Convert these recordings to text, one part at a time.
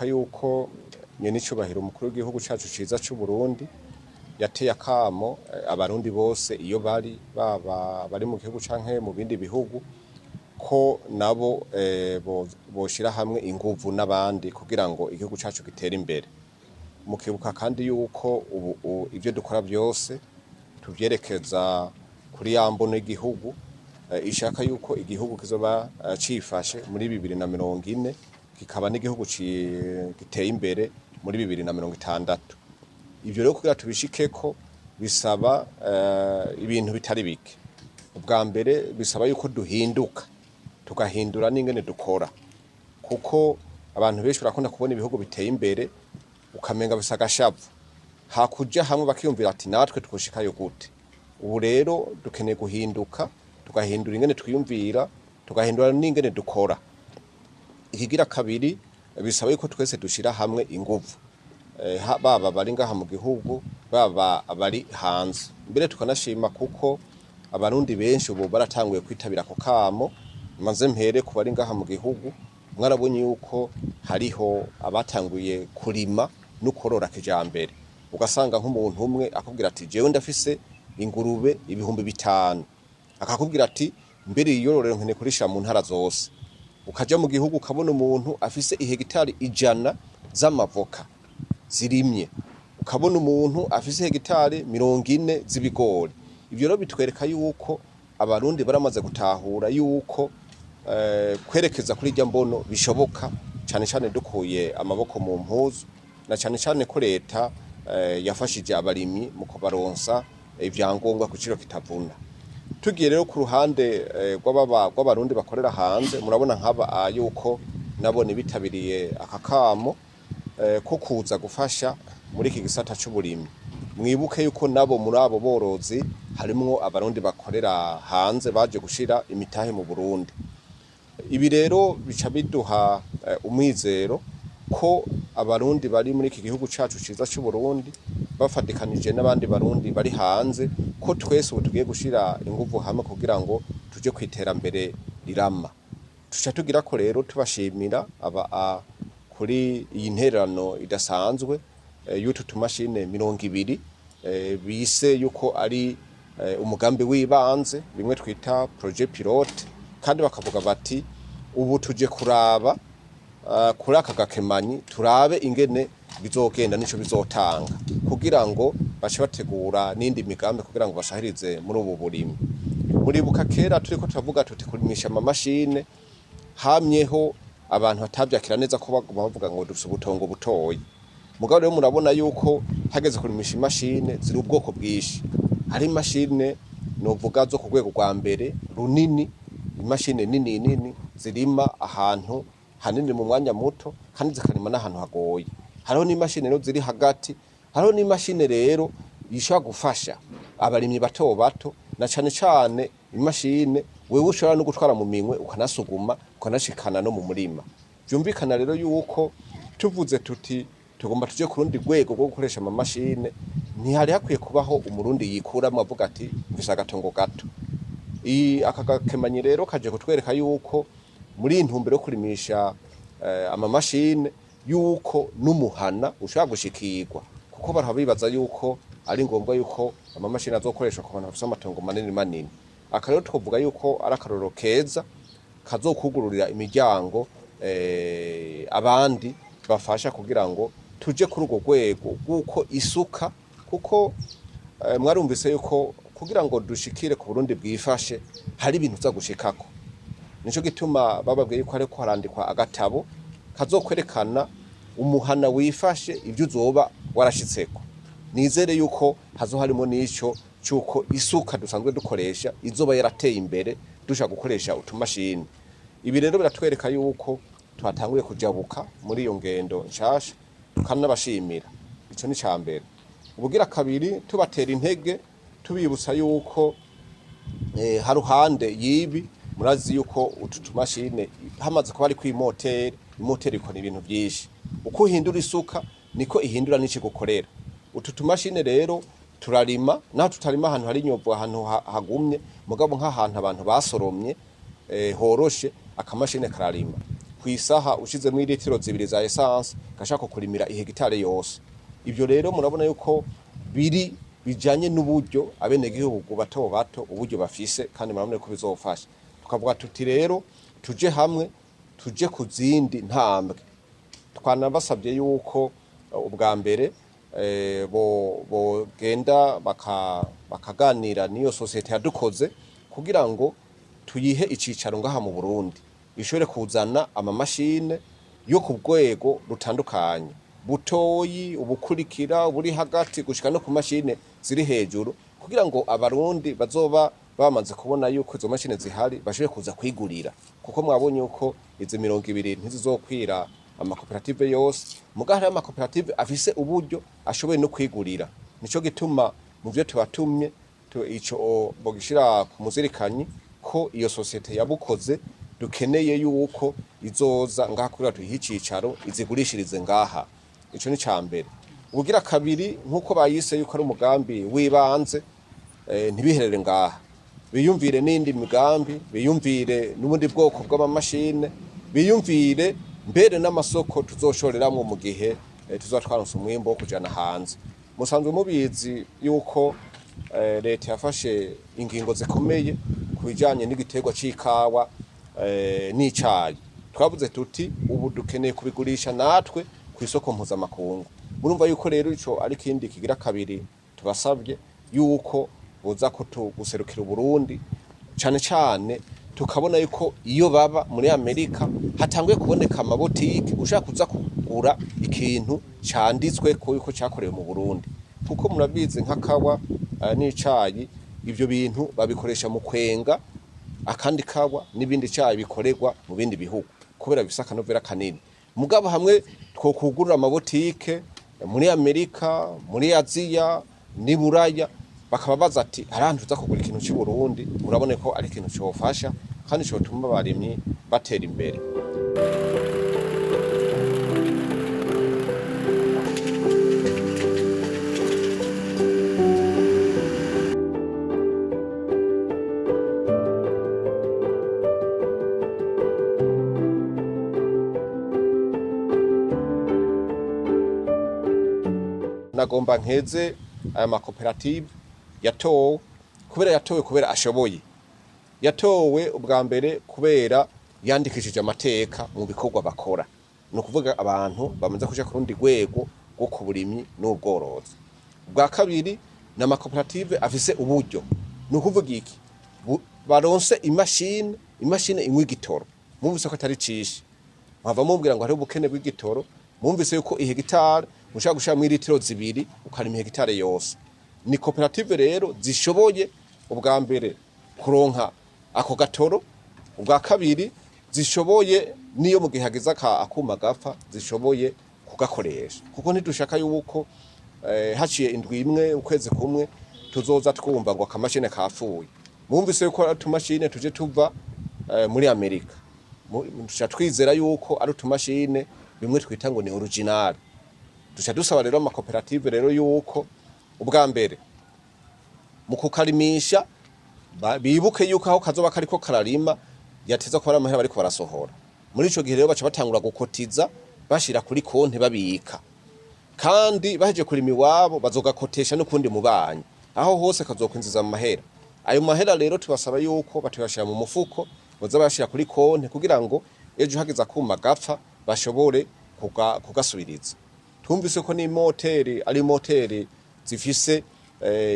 Muribuka yuko nyenicubahiro umukuru w'igihugu cacu ciza c'u Burundi yateye akamo abarundi bose iyo bari, baba bari mu gihugu canke mu bindi bihugu, ko nabo boshira hamwe inguvu n'abandi kugira ngo igihugu cacu gitere imbere. Mukibuka kandi yuko ubu ivyo dukora byose tuvyerekeza kuri ya mbono y'igihugu ishaka yuko igihugu kizoba cifashe muri 2040, kikaba n'igihugu giteye imbere muri 2060. Ivyo rero kugira tubishikeko bisaba ibintu bitari bike. Ubwa mbere bisaba yuko duhinduka, tugahindura n'ingene dukora, kuko abantu benshi barakunda kubona ibihugu biteye imbere ukamenga bisa agashavu, hakuja hamwe bakiyumvira ati natwe twoshikayo gute? Ubu rero dukeneye guhinduka, tugahindura ingene twiyumvira, tugahindura n'ingene dukora. Ikigira kabiri, bisaba yuko twese dushira hamwe inguvu, baba bari ngaha mu gihugu, baba abari hanze. Mbere tukanashima kuko abarundi benshi ubu baratanguye kwitabira ako kamo. Maze mpere ku bari ngaha mu gihugu, mwarabonye yuko hariho abatanguye kurima no korora kijambere, ugasanga nk'umuntu umwe akubwira ati jewe ndafise ingurube 5000, akakubwira ati mbere iyororero nkeneye kurisha mu ntara zose. Ukaja mu gihugu ukabona umuntu afise ihegitari 100 z'amavoka zirimye, ukabona umuntu afise hegitari 40 z'ibigori. Ivyo rero bitwereka yuko abarundi baramaze gutahura yuko kwerekeza kuri irya mbono bishoboka, cane cane dukuye amaboko mu mpuzu, na cane cane ko leta yafashije abarimyi mu kubaronsa ivyangombwa ku giciro kitavuna. Tugiye rero ku ruhande rw'abarundi bakorera hanze, murabona nk'aba yuko nabone bitabiriye aka kamo ko kuza gufasha muri iki gisata c'uburimyi. Mwibuke yuko nabo muri abo borozi harimwo abarundi bakorera hanze baje gushira imitahe mu Burundi. Ibi rero bica biduha umwizero ko abarundi bari muri iki gihugu cacu ciza c'u Burundi bafatikanije n'abandi barundi bari hanze, ko twese ubu tugiye gushira inguvu hamwe kugira ngo tuje kwiterambere rirama. Tuca tugira ko rero tubashimira aba kuri iyi ntererano idasanzwe y'utu tumashine 20, bise yuko ari umugambi w'ibanze, bimwe twita projet pilote, kandi bakavuga bati ubu tuje kuraba kuri aka gakemanyi, turabe ingene bizogenda nico bizotanga, kugira ngo bace bategura n'indi migambi kugira ngo basahirize muri ubu burimyi. Muribuka kera turiko turavuga tuti kurimisha amamashine, hamyeho abantu batavyakira neza, ko baguma bavuga ngo dufise ubutongo butoyi. Mugabo rero murabona yuko hageze kurimisha imashine ziri ubwoko bwinshi. Hari imashine novuga zo ku rwego rwa mbere runini, imashine nini nini zirima ahantu hanini mu mwanya muto kandi zikarima n'ahantu hagoye. Hariho n'imashini rero ziri hagati, hariho n'imashini rero ishobora gufasha abarimyi bato bato, na cane cane imashine wewe ushobora no gutwara mu minwe ukanasuguma ukanashikana no mu murima. Vyumvikana rero yuko tuvuze tuti tugomba tuje ku rundi rwego rwo gukoresha amamashine, ntihari hakwiye kubaho umurundi yikuramwo avuga ati mfise agatongo gato. Aka gakemanyi rero kaje kutwereka yuko muri iyi ntumbero yo kurimisha amamashine yuko n'umuhana ushobora gushikirwa, kuko barahora bibaza yuko ari ngombwa yuko amamashini azokoreshwa ku bantu bafise amatongo manini manini. Aka rero twovuga yuko ari akarorero keza kazokugururira imiryango abandi bafasha kugira ngo tuje kuri urwo rwego rw'uko isuka, kuko mwarumvise yuko kugira ngo dushikire ku Burundi bwifashe hari ibintu uza gushikako. Nico gituma bababwiye yuko hariko harandikwa agatabo kazokwerekana umuhana wifashe ivyo uzoba warashitseko. Nizere yuko hazo harimo n'ico c'uko isuka dusanzwe dukoresha izoba yarateye imbere, dushaka gukoresha utumashini. Ibi rero biratwereka yuko twatanguye kujabuka muri iyo ngendo nshasha, tukanabashimira. Ico ni ca mbere. Ubugira kabiri, tubatera intege, tubibutsa yuko haruhande y'ibi, murazi yuko utu tumashine hamaze kuba ariko imoteri, imoteri ikora ibintu byinshi. Uko uhindura isuka niko ihindura n'ikigukorera. Utu tumashine rero turarima, naho tutarima ahantu hari inyovu, ahantu hagumye, mugabo nk'ahantu abantu basoromye horoshe, akamashine kararima. ku isaha ushizemwo iritiro 2 za essence gashaka kurimira ihegitare yose. Ibyo rero murabona yuko biri bijanye n'uburyo abenegihugu bato bato uburyo bafise, kandi murabona ko bizofasha. Tukavuga tuti rero tuje hamwe, tuje ku zindi ntambwe. Twanabasabye yuko ubwa mbere bogenda bakaganira n'iyo sosiyete yadukoze kugira ngo tuyihe icicaro ngaha mu Burundi, ishobore kuzana amamashine yo ku rwego rutandukanye, butoyi, ubukurikira, uburi hagati, gushika no ku mashine ziri hejuru, kugira ngo abarundi bazoba bamaze kubona yuko izo mashine zihari bashobore kuza kwigurira. Kuko mwabonye yuko izi 20 ntizizokwira amakoperative yose, muga hari amakoperative afise uburyo ashoboye no kwigurira. Nico gituma mu vyo tubatumye ico bogishira ku muzirikanyi ko iyo sosiyete yabukoze dukeneye yuko izoza ngaha kugira tuyihe icicaro izigurishirize ngaha. Ico ni ca mbere. Ubugira kabiri, nkuko bayise yuko ari umugambi w'ibanze, ntibiherere ngaha, biyumvire n'indi migambi, biyumvire n'ubundi bwoko bw'amamashine, biyumvire mbere n'amasoko tuzoshoreramwo mu gihe tuzoba twaronse umwimbu wo kujana hanze. Musanzwe mubizi yuko leta yafashe ingingo zikomeye ku bijanye n'igiterwa c'ikawa n'icayi. Twavuze tuti ubu dukeneye kubigurisha natwe ku isoko mpuzamakungu. Murumva yuko rero ico ari kindi kigira kabiri tubasabye yuko boza guserukira Uburundi, cane cane tukabona yuko iyo baba muri Amerika hatanguye kuboneka amabotike ushaka kuza kugura ikintu canditswe ko yuko cakorewe mu Burundi. Kuko murabizi nk'akawa n'icayi, ivyo bintu babikoresha mu kwenga akandi kawa n'ibindi cayi bikorerwa mu bindi bihugu kubera bifise akanovera kanini. Mugabo hamwe twokugurura amabotike muri Amerika, muri Aziya n'i Buraya, bakaba baza ati hari ahantu uza kugura ikintu cy'i Burundi, murabone ko ari ikintu cofasha kandi cotuma abarimyi batera imbere. Nagomba nkeze aya makoperative yatowe kubera yatowe kubera ashoboye, yatowe ubwa mbere kubera yandikishije amateka mu bikorwa bakora, ni ukuvuga abantu bamaze kuja ku rundi rwego rwo ku burimyi n'ubworozi. Ubwa kabiri ni amakoperative afise uburyo, ni ukuvuga iki, baronse imashini inywa igitoro. Mumvise ko atari cishe, mwava mumbwira ngo hariho ubukene bw'igitoro, mumvise yuko ihegitare ushaka gushiramwo iritiro 2 ukarima ihegitare yose. Ni koperative rero zishoboye ubwa mbere kuronka ako gatoro, ubwa kabiri zishoboye niyo mu gihe hagize akuma gapfa zishoboye kugakoresha. Kuko ntidushaka yuko haciye indwi imwe ukwezi kumwe tuzoza twumva ngo akamashine kapfuye. Mumvise yuko ari utumashine tuje tuva muri Amerika, duca twizera yuko ari utumashine bimwe twita ngo ni original. Duca dusaba rero amakoperative rero yuko ubwa mbere mu kukarimisha bibuke yuko aho kazoba kariko kararima yateza ko ari amahera bariko barasohora. Muri ico gihe rero baca batangura gukotiza bashira kuri konti babika, kandi baheje kurima iwabo bazogakotesha n'ukundi mubanyi, aho hose kazokwinjiza amahera. Ayo mahera rero tubasaba yuko batuyashira mu mufuko, boza bayashira kuri konti kugira ngo ejo hagize akuma gapfa bashobore kugasubiriza. Twumvise ko n'imoteri ari moteri zifise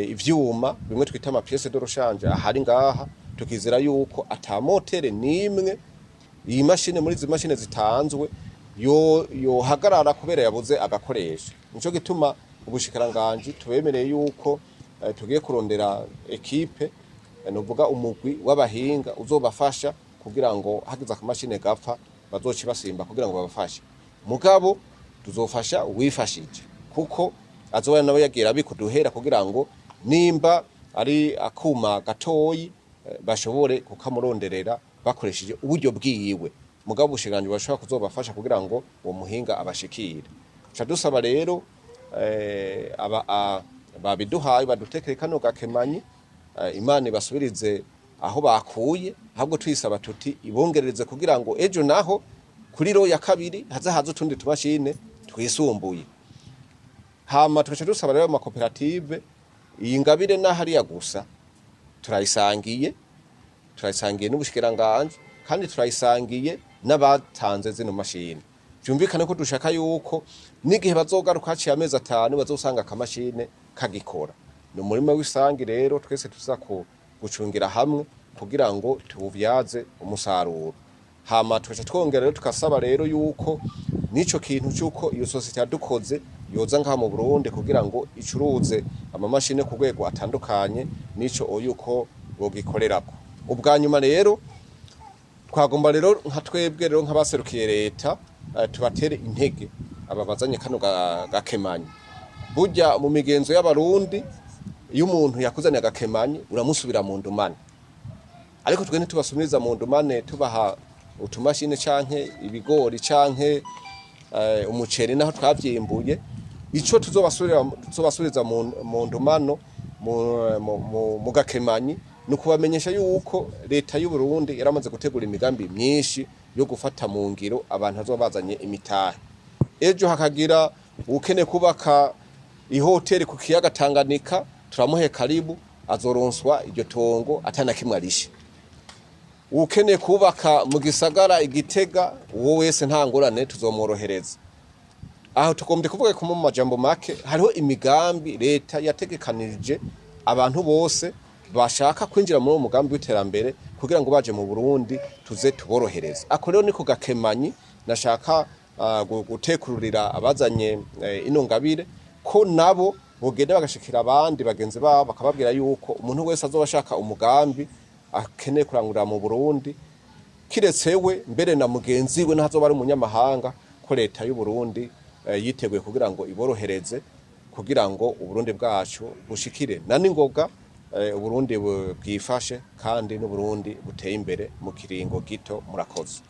ivyuma bimwe twita ama pièces de rechange ahari ngaha, tukizera yuko ata moteri nimwe iyi mashine muri izi mashine zitanzwe yohagarara kubera yabuze agakoresho. Nico gituma ubushikiranganji tubemereye yuko tugiye kurondera ekipe, nuvuga umugwi w'abahinga uzobafasha kugira ngo hagize akamashine gapfa bazoce basimba kugira ngo babafashe. Mugabo tuzofasha uwifashije, kuko azoba nawe yagira abikuduhera kugira ngo nimba ari akuma gatoyi bashobore kukamuronderera bakoresheje uburyo bwiwe. Mugabo ubushikiranganji bashobora kuzobafasha kugira ngo uwo muhinga abashikire. Ca dusaba rero babiduhaye badutekere kano gakemanyi, Imana ibasubirize aho bakuye, ahubwo tuyisaba tuti ibongerereze kugira ngo ejo naho Kuri lot ya kabiri haza haza utundi tumashine twisumbuye. Hama tugaca dusaba rero amakoperative, iyi ngabire n'ahariya gusa turayisangiye, turayisangiye n'ubushikiranganje, kandi turayisangiye n'abatanze zino mashini. Vyumvikane ko dushaka yuko n'igihe bazogaruka haciye amezi 5 bazosanga akamashine kagikora. Ni umurima w'isangi rero, twese tuza gucungira hamwe kugira ngo tuwuvyaze umusaruro. Hama tugaca twongera rero tukasaba rero yuko n'ico kintu c'uko iyo sosiyete yadukoze yoza ngaha mu Burundi kugira ngo icuruze amamashini ku rwego atandukanye, n'ico yuko bogikorerako. Ubwa nyuma rero twagomba rero nka twebwe rero nk'abaserukiye leta, tubatere intege aba bazanye kano gakemanyi. Burya mu migenzo y'Abarundi, iyo umuntu yakuzaniye agakemanyi uramusubira mu ndumane, ariko twe ntitubasubiriza mu ndumane tubaha utumashini canke ibigori canke umuceri naho twavyimbuye. Ico tuzobasubiriza mu ndumano mu gakemanyi ni ukubamenyesha yuko leta y'u Burundi yaramaze gutegura imigambi myinshi yo gufata mu ngiro abantu bazoba bazanye imitahe. Ejo hakagira ukeneye kubaka ihoteli ku kiyaga Tanganyika, turamuhe karibu, azoronswa iryo tongo atana kimwe arishe. Ukeneye kubaka mu gisagara Igitega, uwo wese nta ngorane, tuzomworohereza. Aho tugombye kuvuga ko mu majambo make hariho imigambi leta yategekanije abantu bose bashaka kwinjira muri uwo mugambi w'iterambere kugira ngo baje mu Burundi tuze tuborohereze. Ako rero niko gakemanyi nashaka gutekururira abazanye ino ngabire, ko nabo bogenda bagashikira abandi bagenzi babo bakababwira yuko umuntu wese azoba ashaka umugambi akeneye kurangurira mu Burundi, kiretse we mbere na mugenzi we ntazoba ari umunyamahanga, ko leta y'u Burundi yiteguye kugira ngo iborohereze, kugira ngo Uburundi bwacu bushikire na ningoga, Uburundi bwifashe kandi n'Uburundi buteye imbere mu kiringo gito. Murakoze.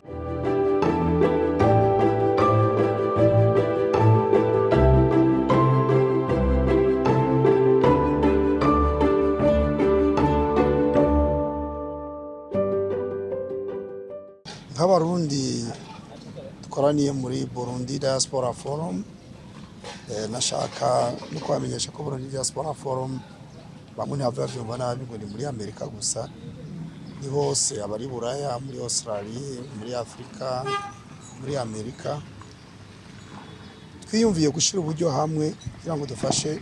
Nk'Abarundi dukoraniye muri Burundi Diaspora Forum, nashaka no kubamenyesha ko Burundi Diaspora Forum, bamwe ntibava bavyumva nabi ngo ni muri Amerika gusa, ni hose, abari Buraya, muri Australie, muri Afrika, muri Amerika. Twiyumviye gushira uburyo hamwe kugira ngo dufashe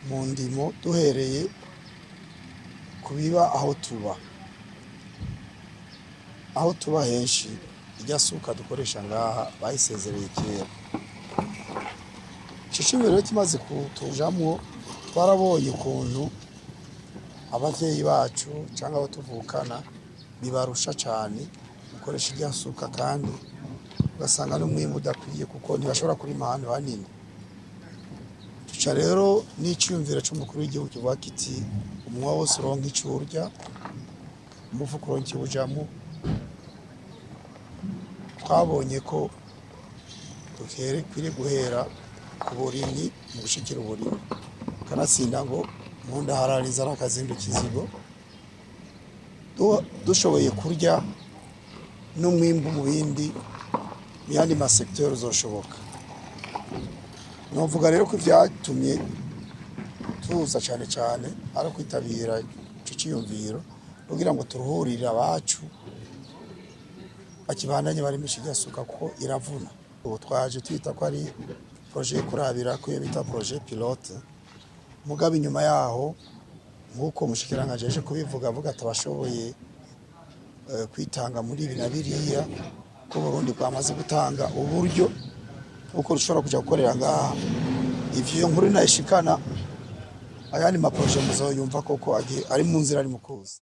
mu ndimo, duhereye ku biba aho tuba. Aho tuba henshi irya suka dukoresha ngaha bayisezereye kera. Ico ciyumviro rero kimaze kutujamwo, twarabonye ukuntu abavyeyi bacu canke abo tuvukana bibarusha cane gukoresha irya suka, kandi ugasanga n'umwimbu udakwiye kuko ntibashobora kurima ahantu hanini. Tuca rero n'iciyumviro c'umukuru w'igihugu kivuga kiti umunwa wose uronka ico urya, umufuko uronka ico ujamwo. Twabonye ko dukwiriye guhera ku burimyi, mu gushikira uburimyi, kanatsinda ngo mu nda harariza ari akazindu kizigo. Dushoboye kurya n'umwimbu mu bindi, mu yandi masekiteri uzoshoboka. Novuga rero ko ivyatumye tuza cane cane ari ukwitabira ico ciyumviro kugira ngo turuhurire abacu bakibandanye barimisha irya suka kuko iravuna. Ubu twaje twita ko ari projet kurabira ko iyo bita projet pilote, mugabo inyuma yaho nk'uko umushikiranganji yaje kubivuga, avuga ati abashoboye kwitanga muri ibi na biriya, ko Burundi bwamaze gutanga uburyo uko rushobora kuja gukorera ngaha. Ivyo nkuru nayishikana ayandi ma projet muzoyumva koko ari mu nzira, ari mu kuza.